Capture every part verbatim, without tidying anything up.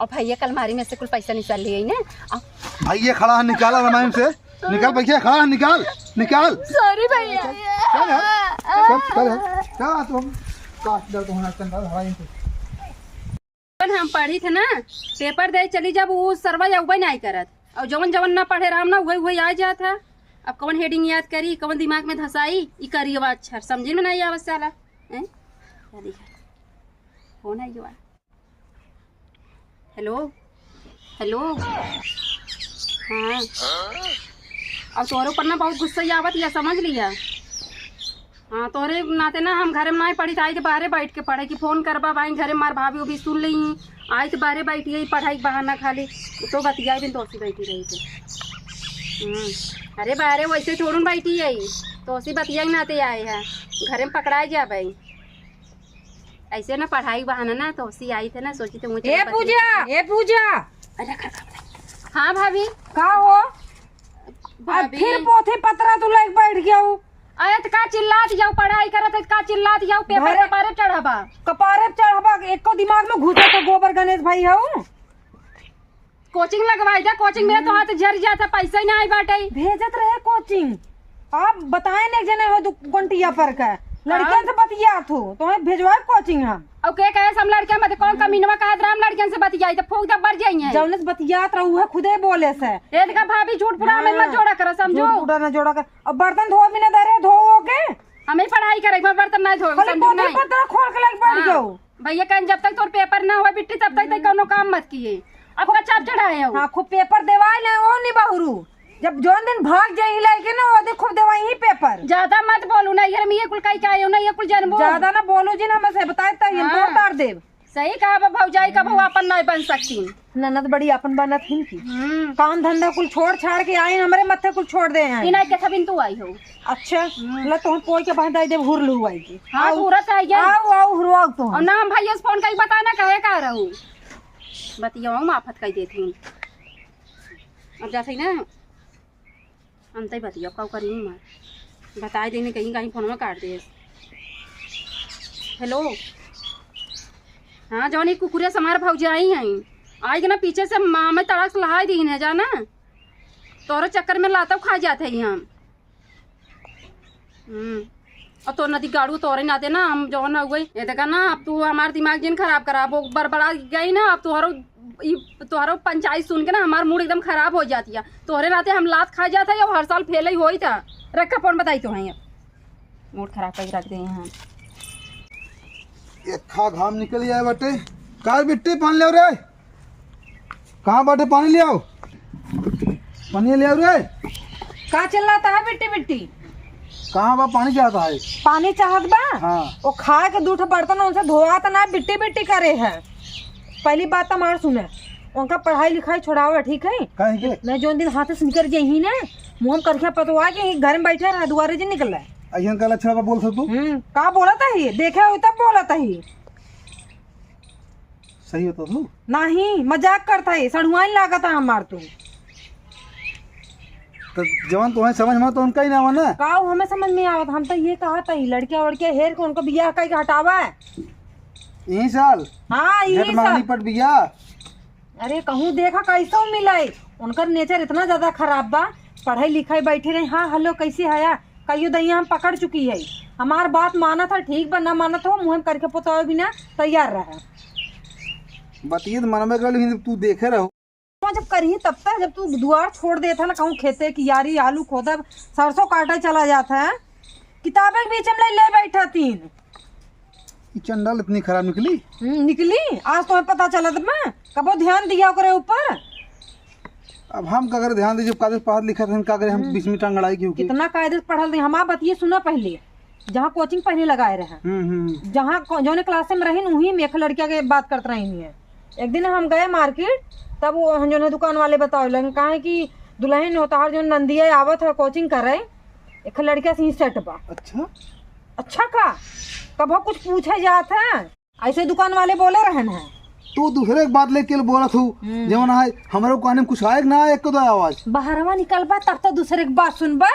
और भैया के अलमारी में से कुल पैसा निकाल लिए ना। आ, भैया खड़ा है, निकाला अलमारी में से। निकाल भैया, खड़ा है, निकाल, निकाल। सॉरी भैया। चल, चल, चल, चल, चल, तू हम काट दे, तू हमारा चंदा हराई से। जवन हम पढ़ी थे ना, पेपर दे चली जब, उ सरवा अउबे नाहीं करत। और जवन जवन ना पढ़े रहम ना, उहे उहे आ जात है। अब कवन हेडिंग याद करी, कवन दिमाग में धसाई, ई करी अब अक्षर समझे में नाहीं आवत साला। हैं? क्या लिखा? कौन है ये वाला? हेलो, हेलो। हाँ। और तोहरे ऊपर ना बहुत गुस्सा आवत या, समझ लिया। हाँ, तोहरे नाते ना हम घरे में नाहीं पढ़ी, त आई त बाहरे बैठ के पढ़े कि फोन करबा भाई, घरे मार भाभी उभी सुन ली, आई त बाहरे बैठी है पढ़ाई के बहाना खाली, तो बतियाई बिन तोसी बैठी रही थे। हम्म, अरे बाहरे वैसे थोड़ू बैठी है, तोसी बतियाई नाते आए हैं, घरे में पकड़ाई जाबे। ऐसे ना पढ़ाई बहाना ना, तोसी आई थे ना, सोची थे मुझे ए बतिया। पूजा, ए पूजा। अरे, हाँ भाभी। का हो? भाभी। फिर पोथी पतरा तू लेके बैठ गया हूँ। अरे, त का चिल्लात जाऊ, पढ़ाई करत है, का चिल्लात जाऊ, पेपर घरे कपारे चढ़बा। कपारे चढ़बा, एको दिमाग में घुसा तो गोबर गणेश भाई हऊ। कोचिंग लगवाई जा, कोचिंग में तो हम्म। हाथ जर जात है, पैसा ही ना आई बाटे। भेजत रहे कोचिंग, आप बताए न एक जने हो दु-, गुंटिया पर का, लड़कियन हाँ। से बतियात हो, तो हमें भेजवाए कोचिंग हम। और के कहे हम लड़कियन में, कौन हम्म। कमीनवा कहत रहा हम लड़कियन से बतियाई, तो फूक दे बर जाइए। जौने से बतियात रहू है, खुदे बोले से। ए देखा भाभी, झूठ पूरा हमें मत हाँ। जोड़ा करो, समझो। झूठ पूरा ना जोड़ा कर। अब बर्तन धो भी ना दे रहे, धो हो के। हमें पढ़ाई करे, मैं बर्तन ना धोए, बोले, समझो पोथी नहीं। पत्रा खोल के लग बैठ हाँ। जाओ। भैया कहन, जब तक तोर पेपर ना होए बिट्टी, तब तक तक कौनो काम मत किए। अब खूब का चाप चढ़ाए हो? हाँ, खूब पेपर देवाए ले, ओ नहीं बहुरू। जब जौन दिन भाग जाए ही लड़के ना, वो दिन खूब देवाई ही पेपर। ज्यादा मत बोलू ना, ये में ये कुल कही का आयो ना, ये कुल जनबो। ज्यादा ना बोलू जी ना, हमसे बताए तक हम हाँ। तोड़ तार देब। सही कहा बा भौजाई, कबहू आपन नहीं बन सकती। ननद बड़ी आपन बनत हिन की। हम्म। काम धंधा कुल छोड़ छाड़ के आई, हमरे मत्थे कुल छोड़ दे हैं। इनाई के थबिन तू आई हो। अच्छा, हम्म। ला तोहन पोई के बांध आई देब, हुर लू आई की। हाँ, आऊ, हुरत आई गई। आऊ, आऊ, हुरवाऊ तोहन। और ना हम भैया से फोन कई बता ना कहे का रहू। बतियाऊ हम आफत कई देती हूँ। अब जाते ही ना। अंतई बतिया, का करी मार? बताए देने कहीं, कहीं फोनवा काट दे। हेलो। हाँ, जौन ई कुकुरे से हमार भौजाई हैं। आई के ना पीछे से माँ में तड़ाक से लहाई दीन है, जाना? तोरे चक्कर में लातव खा जात है हम। हम्म। और तो नदी गाड़ू तोरे नाते ना हम जौन हुए, ये देखा ना, अब तू हमार दिमाग जिन खराब करा, वो बड़बड़ा गई ना, अब तोहरो, ई तोहरो पंचायत सुन के ना हमार मूड एकदम खराब हो जाती है। तोहरे नाते हम लात खा जात है, और हर साल फेल ही होई था। रखा फोन, बताई तो हैं अब। मूड खराब करके रख दे हैं। एक खा घाम निकल आए बाटे। का बिट्टी, पानी ले रे? कहाँ बाटे, पानी ले आओ, पानी ले आओ रे। का चिल्लाता है बिट्टी बिट्टी? कहाँ बा, पानी चाहता है। पानी चाहत बा? हाँ। वो खाए के दू ठो बर्तन उनसे धोआ त ना, बिट्टी बिट्टी करे है। पहली बात तो हमार सुने, उनका पढ़ाई लिखाई छोड़ावे, ठीक है? काहे के? मैं जौन दिन हाथ से निकल जाई ना, मुँह में करखिया पतवा के ही घर में बैठे रहे, दुआरे जी निकल रहे। अइहन का लक्षण बा बोल सकतू? हम्म, का बोलत है? देखे हो तब बोलत है। सही होता तू? नहीं, मजाक करता है, सड़ुआइन लागत है हमार तू। तो जवन तुम्हें समझ में तो उनका ही ना आवा ना। का हमें समझ में आवत? हम तो ये कहा था ही, लड़किया वड़किया हेर के उनको बियाह करके हटावा है। यही साल? हाँ, यही झट मंगनी साल। पट बियाह। अरे कहूँ देखा कैसो मिलाई, उनकर नेचर इतना ज्यादा खराब बा, पढ़ाई लिखाई बैठी रही, हाँ हेलो कैसी हया, कहियो दहिया हम पकड़ चुकी है। हमार बात मानत है ठीक बा, ना मानत हो मुँह में करके पोतावे बिना तैयार रहे। बतिये तो मनबे कर, लेकिन तू देखे रहो। जब करी तब तक, जब तू दुआर छोड़ देत है ना, कहूँ खेते कियारी आलू खोदब, सरसों काटे चला जात है, किताबे के बीच में ले, ले बैठा तीन। ई चंडाल इतनी खराब निकली? हम्म, निकली। आज तुम्हें पता चलत बा, कबो ध्यान दिया ओकरे ऊपर। अब हम का करे ध्यान दीजिए, कागज पढ़त लिखत रहन, का करे हम हम्म। बीच में टांग अड़ाई क्यों की? कितना कायदे से पढ़ल रही, हमार बतिये सुना पहले, जहाँ कोचिंग पहले लगाए रहे, हम्म, हम्म। जहाँ को-, जौने क्लास में रही, वहीं में एक लड़किया के बात करत रही है। एक दिन हम गए मार्केट, तब वो हम जौने दुकान वाले बतावे लगे, कहा कि दुल्हन होता है जो नंदिया आवत है कोचिंग करे, एक लड़किया से ही सेट बा। अच्छा? अच्छा का? कबो कुछ पूछे जात है? ऐसे दुकान वाले बोले रहन है। तू दूसरे के बात लेके बोलत हूँ, हम्म। जवन है, हमरे कान में कुछ आए कि ना आए, एक तो आवाज। बाहरवा निकलबा तब तो दूसरे के बात सुनबा।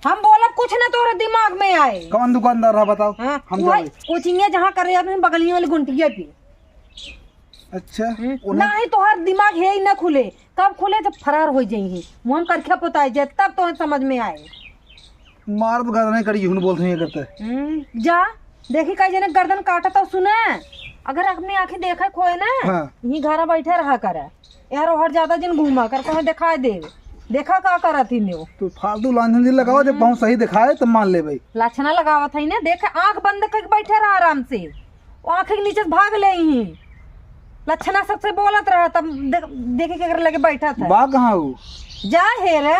हम बोलब कुछ ना तोरे दिमाग में आए। कौन दुकानदार रहा बताओ? हाँ, हम वही जाए। कोचिंगे जहाँ करे जाते हैं बगलिए वाली गुंटिया पे। अच्छा, हम्म, उन्हें ना ही तोहार दिमाग है ही ना खुले, कब खुले जब फरार हो जाइए, मुँह में करखा पोताए जाए तब तो समझ में आए। मार तो गर्दन कड़ी झूठ बोलत हैं अगर ते। हम्म, जा देखी कई जने गर्दन काटत तो सुने, अगर अपनी आँखें देखे खोए ना, हाँ। यहीं घरा बैठे रहा करे, यार ओहर ज्यादा जिन घूमा कर कहाँ दिखाई दे, देखा का करत ही न्यो। तू फालतू लांछन जिन लगावा, जब हम्म। बहुत सही दिखाए तो मान ले भाई। लक्षणा लगावत है ना, देखे आँख बंद करके बैठे रहा आराम से। वो आँखें के नीचे से भाग ले ही। लक्षणा सबसे बोलत रहा, तब देख, देखे के लगे बैठा था। बा कहाँ हूँ? जा हे रे,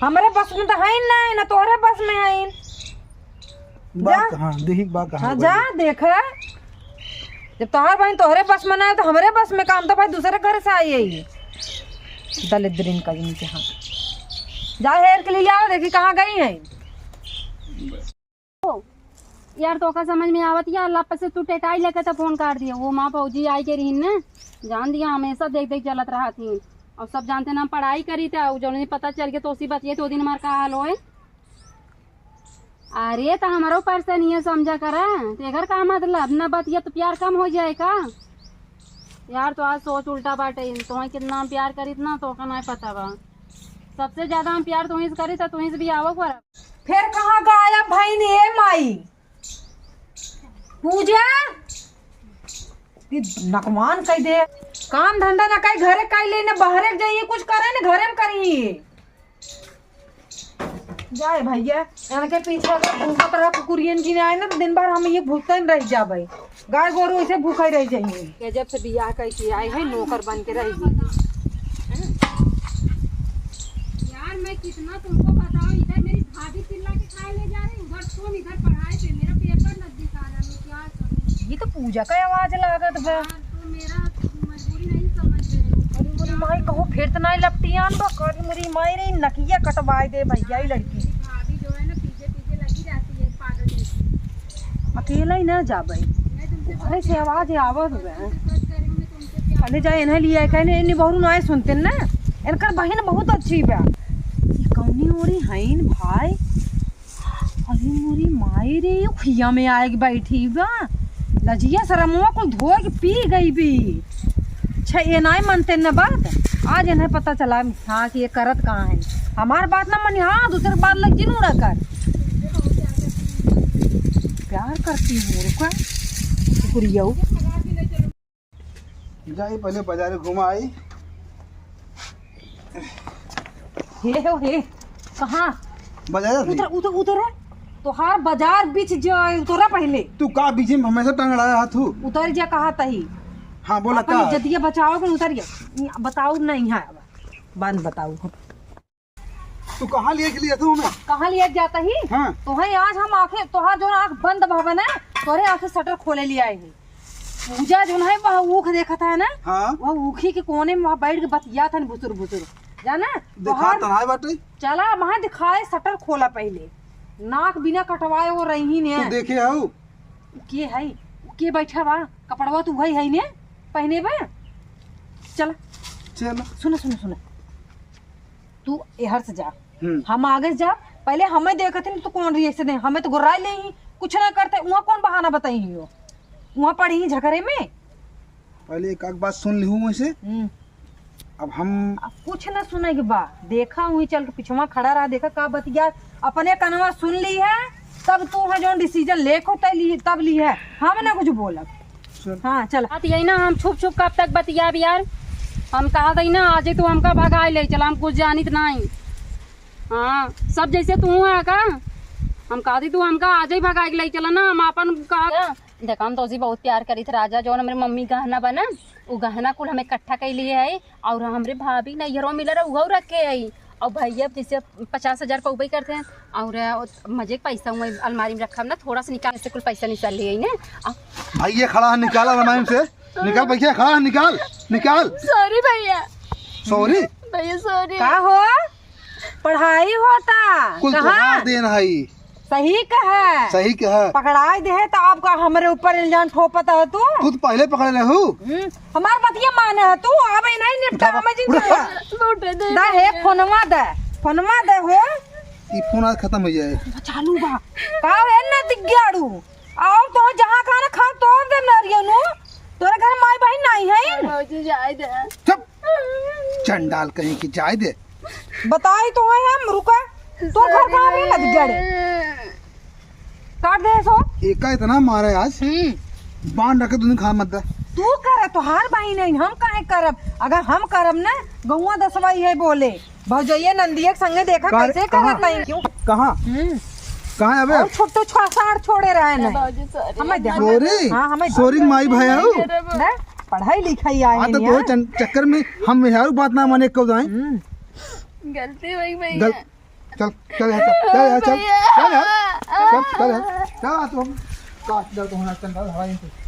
हमरे बस में तो है ना, ना तोहरे बस में है। बा जा। कहाँ? देखी बा कहाँ हाँ, बा? जा देख। जब तोहार बहिन तोहरे बस में ना है, तो हमरे बस में काम तो भाई दूसरे घर से आई है। दलिद्रीन का इनके हाँ। जा हेर के लिए आओ, देखी कहाँ गई है। यार, तोका समझ में आवत या, अल्लाह पे से तू टेटाई लेके तो फोन काट दिया। वो माँ भौजी आई के रही न, जान दिया, हमेशा देख देख जलत रहा थी। और सब जानते ना, हम पढ़ाई करी थे, और जौन दिन पता चल गया तो उसी बतिये तो दिन हमार का हाल होए। अरे, तो हमारो ऊपर से नहीं है, समझा करा। तो एकर का मतलब, न बतिया तो प्यार कम हो जाए का? यार, तो आज सोच उल्टा बाटे, तुम्हें कितना हम प्यार करीत ना, तोका नहीं पता बा। सबसे ज्यादा हम प्यार तुहीं से करीत, तुहीं से भी आवक पर। फिर कहाँ गायब भइन ए माई? पूजा, ई नकमान कह दे, काम धंधा ना कहीं घरे कहीं ले, ना बहरे जाइए, कुछ करे ना घरे में करिए। जाए भैया, इनके पीछे अगर भूखत रहा कुकुरियन की ना आए ना, तो दिन भर हम ये भूखते रह जाबे। गाय गोरू ऐसे भूखे रह जाइए। गजब से बियाह करके आए हैं, नौकर बन के रह गई। यार, मैं कितना तुमको बताऊं, इधर मेरी भाभी चिल्ला के खाए ले जा रही, उधर तुम, इधर पढ़ाई पे, मेरा पेपर नजदीक आ रहा है, मैं क्या करूं? ये तो पूजा का आवाज लागत बा। यार, तो मेरा मजबूरी नहीं समझ रहे हो। अरे मोरी माई, कहूँ फिर तो नहीं लपटियान बा, अरे मोरी माई रे, नकिया कटवाए दे भैया, ई लड़की। मेरी भाभी जो है ना, पीछे पीछे लगी रहती है पागल जैसी। अकेला ही ना जाबे। मैं तुमसे घरे से आवाज आवत बा। तुमसे सच कह रही हूँ, मैं तुमसे प्यार पहले जाए इन्हें लिए, कहने इन्हें बहरू ना सुनते ना, इनकर बहिन बहुत अच्छी बा। ये कौनी ओरी हईन भाई? अरे मोरी माई रे, ये खुइया में आए के बैठी बा। लजिया शरमवा कुल धोए के पी गई बी। छे, ये नाय मनते न बात। आज इन्हें पता चला, हाँ, कि ये करत कहाँ है। हमार बात ना मनी, हाँ, दूसरे के बात लग जिन उड़ा कर। प्यार करती हूँ, रुका। कुकुरिया। जाई पहले बाजार घुमा आई। हे हो हे, कहाँ? बाजार जात उतर, हई। उतर, उतर है। तोहार बाजार बीच जो है, उतरा पहले। तू का बीच में हमेशा टंगड़ाया हाथ हूँ? उतर जा, कहा तही। हाँ, बोला अपन का? इज्जतिया बचाओ कि उतर जा। बताओ नहीं है, अब बाद में बताओ। तू कहाँ लिए के लिए तू हमें? कहाँ लिए जाता ही? हाँ। तोहे आज हम आंखें, तोहार जो आंख बंद भवन है, तोरे आंखें शटर खोले लिए आए हैं। पूजा जो है, वह ऊख देखत है ना, हाँ। वह ऊखी के कोने में वहाँ बैठ के बतियात है भुसुर भुसुर, जाना? देखा तोहार तो है बाटे। चला वहाँ दिखाए, शटर खोला पहले, नाक बिना कटवाए वो रही ने। तू देखे हऊ? के है? के बैठा बा? कपड़वा तू वही है ने पहने बा? चला। चला। सुना, सुना, सुना। तू एहर से जा, हम्म। हम आगे से जा। पहले हमें देखत हन, तू कौन रिएक्शन दे? हमें तो गोराई ले ही, कुछ ना करते। वहाँ कौन बहाना बताई हो? वहाँ पड़ी ही झगड़े में। पहले एक आध बात सुन लिहू वैसे। हम्म। अब हम अब कुछ ना सुने के बा, देखा वहीं चल के पिछवा खड़ा रहा, देखा का बतिया, अपने कनवा सुन ली है, तब तू है जौन डिसीजन लेको तय ली, तब ली है, हम ना कुछ बोलब। चल। हाँ, चल। बात यही ना, हम छुप छुप कब तक बतियाब यार? हम कहा था ना, आज ही तू हमका भगाए ले चला, हम कुछ जानित नहीं। हाँ, सब जैसे तू है का? हम कहा थी तू हमका आज ही भगाए के ले चला ना, हम अपन कहा। देखा, हम तोसी बहुत प्यार करी थे राजा, जौन हमरे मम्मी गहना बना, उ गहना कुल हम इकट्ठा कर लिए है, और हमरे भाभी नैहरों मिले रहे, उहो रखे है। और भैया जैसे पचास हजार पउबे करते हैं, और मजे के पैसा हुआ अलमारी में रखा ना, थोड़ा सा निकाल से कुल पैसा निकाल लिए ने। आ, भाई ये खड़ा है, निकाल अलमारी से, निकाल पैसा, खड़ा है, निकाल, निकाल। सॉरी भैया। सॉरी? भैया सॉरी। का हो? पढ़ाई होता। कुल कहाँ? तोहार देन है। सही कहा। सही कहा। पकड़ाई दे है तो आपका हमरे ऊपर इल्जाम ठोपत है तू। खुद पहले पकड़े रहू। हम्म, हमार बतिया माने है तू, अब इन्हें निपटा उठा, में जिन उठा। जा। उठे दे दा हे भैया। फोनवा दे, फोनवा दे हो। ई फोन आज खत्म हो जाए। चालू बा। का है ना दिग्गाड़ू? आओ तो जहाँ खाना खा तो दे नरियनु। तोरे घर माई बहिन नाहीं है? भौजी, जाए दे। चुप। चंडाल कहीं की, जाए दे। बताई तो है हम, रुका। तोर घर कहाँ में लग गड़े? काट दे सो। एका इतना मारे आज। हम्म। बांध रखे, तूने खा मत दे। तू करे, तोहार बहिन है, हम काहे करब? अगर हम करब ना, गौवा दसवाई है बोले। भौजैया नंदिया के संगे देखा का-, कैसे कहाँ? करत नहीं, क्यों? कहाँ? हम्म। कहाँ है अबे? और छोटो छो-, सार छोड़े रहे नहीं। भौजी, sorry। हमें दे, हमें दे। Sorry? हाँ, हमें दे। Sorry माई भाई आओ। ना, पढ़ाई लिखाई आए हाँ, तो नहीं, दो हाँ। चन-, चक्कर में हम मेहरारू बात ना माने कब जाए। हम्म। गलती हुई भैया। गल-, चल, चल यहाँ, चल, चल यहाँ, चल। भैया। चल यहाँ। चल, चल यहाँ। चल, तू हम काट दे, तो होना चंदा, हवा यहीं से।